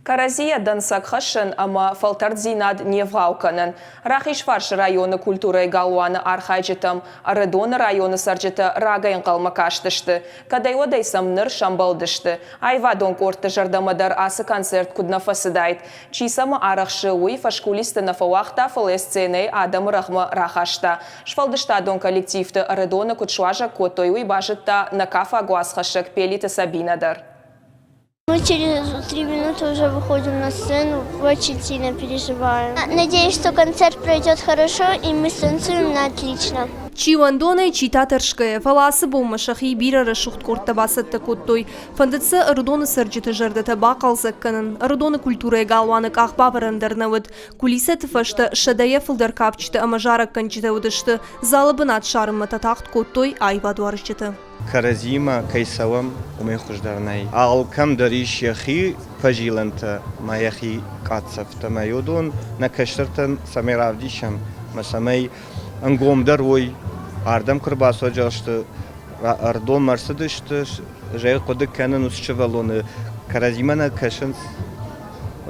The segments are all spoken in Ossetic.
Кӕрӕдзийӕ дӕнцӕг хӕссын ӕмӕ фӕлтӕрддзинад не вгъау кӕнын. Рахизфарсы районы культурӕйы галуаны архайджытӕм Ӕрыдоны районы цӕрджытӕ рагӕй ӕнхъӕлмӕ кастысты. Кӕдӕй-уӕдӕй сӕм ныр сӕмбӕлдысты. Аивадон къордты зӕрдӕмӕ дӕр ацы концерт куыд нӕ фӕцыдаид. Чи цӕмӕ арӕхсы, уый фӕскулисты нӕ фӕуагъта, фӕлӕ сценӕйы адӕмы рӕгъмӕ рахаста. Сфӕлдыстадон коллективты Ӕрыдоны куыд суазӕг кодтой, уый базыдта нӕ кафаг уацхӕссӕг Пелиты Сабинӕ дӕр. Мы через 3 минуты уже выходим на сцену, очень сильно переживаем. Надеюсь, что концерт пройдет хорошо и мы станцуем на отлично. Чи уӕндонӕй, чи та тӕрсгӕйӕ, фӕлӕ ацы бонмӕ сӕхи бирӕ рӕсугъд къордтӕ бацӕттӕ кодтой. Фӕндыд сӕ Ӕрыдоны цӕрджыты зӕрдӕтӕ бахъӕлдзӕг кӕнын. Ӕрыдоны культурӕйы галуаны къахбавӕрӕн дӕр нӕ уыд. Кулисӕты фӕстӕ сӕдӕйӕ фылдӕр кафджытӕ ӕмӕ зарӕггӕнджытӕ уыдысты. Залы бынат ссарынмӕ та тагъд кодтой аивадуарзджытӕ. Кӕрӕдзимӕ кӕй цӕуӕм, уымӕй хуыздӕр нӕй. Алкӕм дӕр ис йӕхи фӕзилӕнтӕ мӕ йӕхи къаццӕфтӕ мӕ уыдон нӕ кӕстӕртӕн цӕмӕй равдисӕм мӕ цӕмӕй ӕнгомдӕр уой. Ардӕм куы рбацӕуджы ӕрдонмӕ ӕрцыдысты, зӕй хъуыды кӕнын уыцы сывӕллоны кӕрӕдзимӕ нӕ кӕсынц.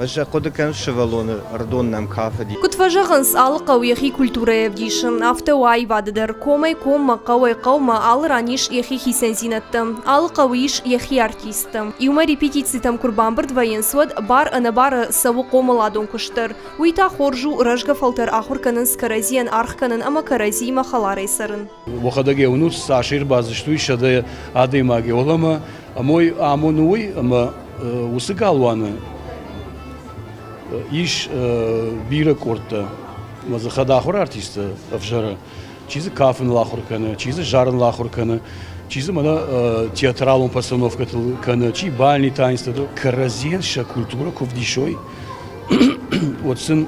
Ӕз хъуыды кӕнын сывӕллоны ӕрдон нӕм кафыди. Куыд фӕзӕгъынц, алы хъӕу йӕхи культурӕйы ӕвдисы, афтӕ у аивады дӕр. Комӕй коммӕ, хъӕуӕй хъӕумӕ алы ран ис йӕхи хицӕндзинӕдтӕ. Алы хъӕуы ис йӕхи артисттӕ. Иумӕ репетицитӕм куы рбамбырд вӕййынц, уӕд бар-ӕнӕбары цӕуы хъомыладон куыст дӕр. Уый та хорз у, рӕзгӕ фӕлтӕр ахуыр кӕнынц кӕрӕдзийӕн аргъ кӕнын ӕмӕ кӕрӕдзиимӕ хӕларӕй цӕрын. Уӕхӕдӕг уынут, цас ӕрбадзысты, уый сӕдӕ адӕймаги уӕлӕмӕ. Ӕмӕ амоны уый, ӕмӕ уыцы галуаны ис бирӕ къордтӕ. Ӕмӕ дзы хӕдахуыр артисттӕ ӕвзӕры. Чи дзы кафыныл ахуыр кӕны, чи дзы зарыныл ахуыр кӕны, чи дзы мӕнӕ театралон постановкӕтыл кӕны, чи бальный танцтӕ. Кӕрӕдзийӕн сӕ культурӕ куы вдисой, уӕд сын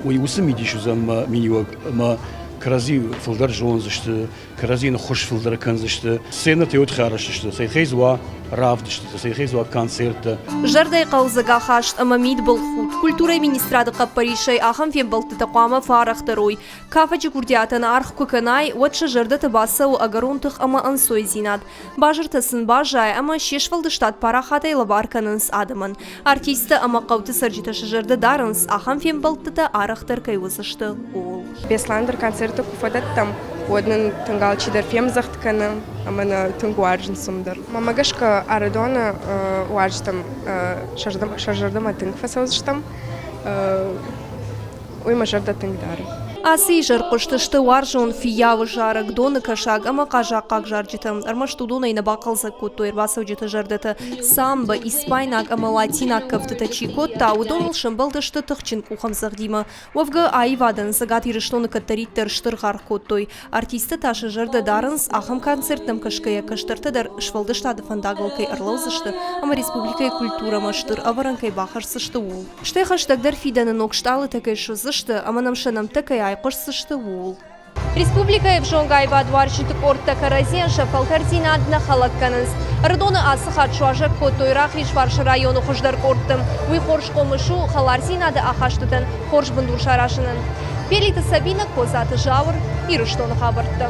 уый уыцы мидис уыдзӕн мӕ миниуӕг ӕмӕ кӕрӕдзи фылдӕр зондзысты, кӕрӕдзийӕн хуыз фылдӕр кӕндзысты, сценӕтӕ уӕд хӕрысты, цӕй уа равдыстытӕ, цӕй уа концерттӕ. Зӕрдӕйы хъӕлдзӕг ахаст ӕмӕ мидбылхудт. Культурӕйы министрады хъӕппӕрисӕй ахӕм фембӕлдтытӕ хъуамӕ фӕарӕхдӕр уой. Кафӕджы курдиатӕн аргъ куы кӕнай, уӕд сӕ зӕрдӕты бацӕуы ӕгӕрон тых ӕмӕ ӕнцойдзинад. Базыртӕ сын баззайы ӕмӕ се сфӕлдыстад парахатӕй лӕвар кӕнынц адӕмӕн. Артисттӕ ӕмӕ хъӕуты цӕрджытӕ сӕ зӕрдӕ дарынц, ахӕм фембӕлдтытӕ арӕхдӕр кӕй уыдзысты, ууыл. Беслӕн дӕр концерты куы фӕдӕттӕм, уӕд нын тынг алчидӕр фемдзӕгъд кӕны ӕмӕ нӕ тынг уарзынц уым дӕр. Мӕнмӕ гӕсгӕ Ӕрыдоны уарзтам сӕ зӕрдӕмӕ тынг фӕцӕудзыстӕм. Уый мӕ зӕрдӕ тынг дары. Ацы изӕр хъуыстысты уарзон фыййауы зарӕг, доны кӕсаг ӕмӕ хъазахъхъаг зарджытӕ. Ӕрмӕст уыдонӕй нӕ бахъӕлдзӕг кодтой ӕрбацӕуджыты зӕрдӕтӕ. Самбо, испайнаг ӕмӕ латинаг кӕфтытӕ чи кодта, уыдоныл сӕмбӕлдысты тыхджын къухӕмдзӕгъдимӕ. Уӕвгӕ, аивадӕн Цӕгат Ирыстоны кӕддӕриддӕр стыр аргъ кодтой. Артисттӕ та сӕ зӕрдӕ дарынц, ахӕм концерттӕм кӕсгӕйӕ кӕстӕртӕ дӕр сфӕлдыстады фӕндагыл кӕй ӕрлӕудзысты ӕмӕ республикӕйы культурӕмӕ стыр ӕвӕрӕн кӕй бахӕсдзысты, ууыл. Стӕй хӕстӕгдӕр фидӕны ног стъалытӕ кӕй суыдзысты ӕмӕ нӕм сӕ нӕмттӕ кӕй айхъуысдзысты, ууыл. Республикӕйы ӕвзонг аивадуарзджыты къордтӕ кӕрӕдзийӕн сӕ фӕлтӕрддзинад нӕ хӕлӕг кӕнынц. Ӕрыдоны ацы хатт суазӕг кодтой Рахизфарсы районы хуыздӕр къордты. Уый хорз хъомыс у хӕлардзинады ахастытӕн хорз бындур саразынӕн. Пелиты Сабинӕ, Козаты Зауыр, Ирыстоны хабӕрттӕ.